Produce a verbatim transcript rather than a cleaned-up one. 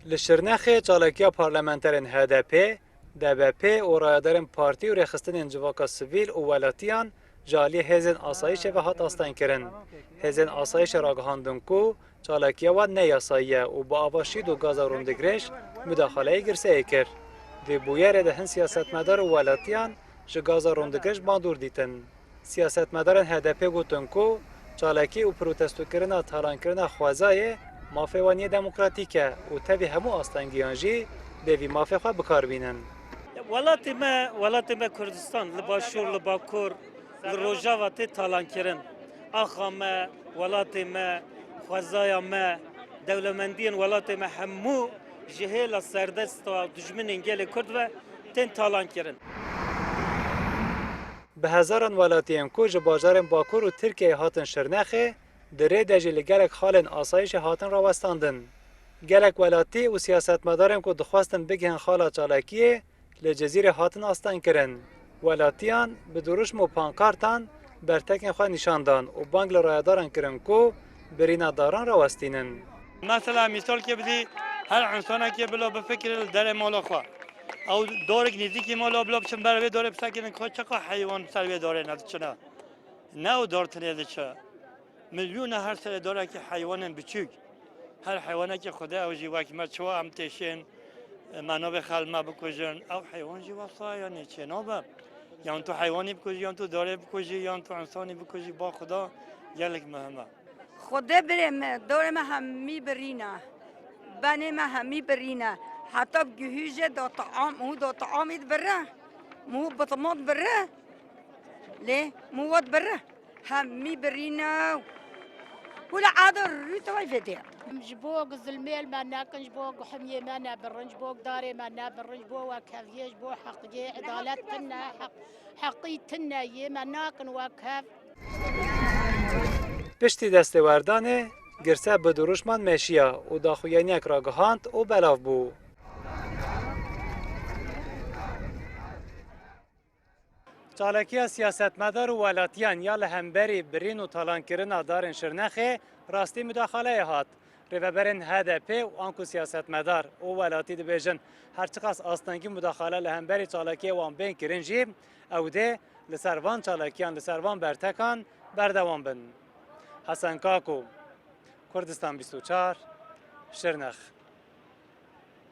Li Şirnexê çalakiya parlamenterên H D P, D B P û rayedarên partî û rêxistinên civaka sivîl û welatiyan ji aliyê hêzên asayîşê ve hat astengkirin. Hêzên asayîşê ragihandin ku çalakiya wan ne yasayî ye û bi ava şîd û gaza rûndigirêj mudaxaleyê girseyê kir. Di bûyerê de hin siyasetmedar û welatiyan ji gaza rûndigirêj bandor dîtin. Siyasetmedarên H D P gotin ku çalakî û protestokirina talankirina xwezayê mafê wan yê demokratîk e û tevî hemû astengiyan jî dê vî mafê xwe bi kar bînin. Welatê me, welatê me Kurdistan, li Başûr, li Bakur, li Rojava tê talankirin. Axa me, welatê me, xwezaya me, dewlemendiyên welatê me hemû ji hêla serdesta dijminên gelê Kurd ve tên talankirin. Bi hezaran welatiyên ku ji bajarên Bakur û Tirkiyeyê hatin Şirnexê, di rê de jî li gelek xalên asayîşê hatin rawestandin. Gelek welatî û siyasetmedarên ku dixwestin bigihin xala çalakiyê, li Cizîrê hatin astengkirin. Welatiyan bi dirûşm û pankartan bertekên xwe nîşan dan û bang li rayedaran kirin ku birîna daran rawestînin. Mesela mîsalkê bidî, her însanekê bila bifikire li derê mala xwe. Ew dorek nêzîkî mala bila biçin ber vê dorê bisekinin, ka çiqa heywan ser vê dorê nediçine. Ne ew dar tenê diçe. Milyona her serê darekî heywanên biçûk. Her heywanekî Xwedê ew jî wek me çawa em têşên, e, me nabê xel me bikujin. Ew heywan jî wesa, yanî çênabe. Yan tu heywanî bikujî, yan tu darê bikujî, yan tu însanî bikujî, ba Xweda gelek muhim e. Xwedê birê me, dorê me hemî birîne. Benê me hemî birîne. Heta gihû jê da team û da teamî dibire. Mû bitma dibire. Lê mû wa dibire. Hemî birîne. Hûla ada rû tevay vêdê. Em ji bo zilmê li me nekin, ji bo guhimiyê me nebirin, ji bo darê me nebirin, ji bo wekeviyê, ji bo heqiyê, edalet tune, heq, heqî tune yê me nakin wekev. Piştî destêwerdanê, girse bi dirûşman meşiya û daxuyaniyek ragihand û belav bû. Çalakiya siyasetmedar û welatiyan ya li hemberî birîn û talankirina darên Şirnexê rastî mudaxaleyê hat. Rêveberên H D P û anku siyasetmedar û welatî dibêjin, her çiqas astengî mudaxale li hemberî çalakiyê wan bên kirin jî, ew dê li ser van çalakiyan, li ser van bertekan berdewam bin. Hesen Kako, Kurdistan bîst û çar, Şirnex.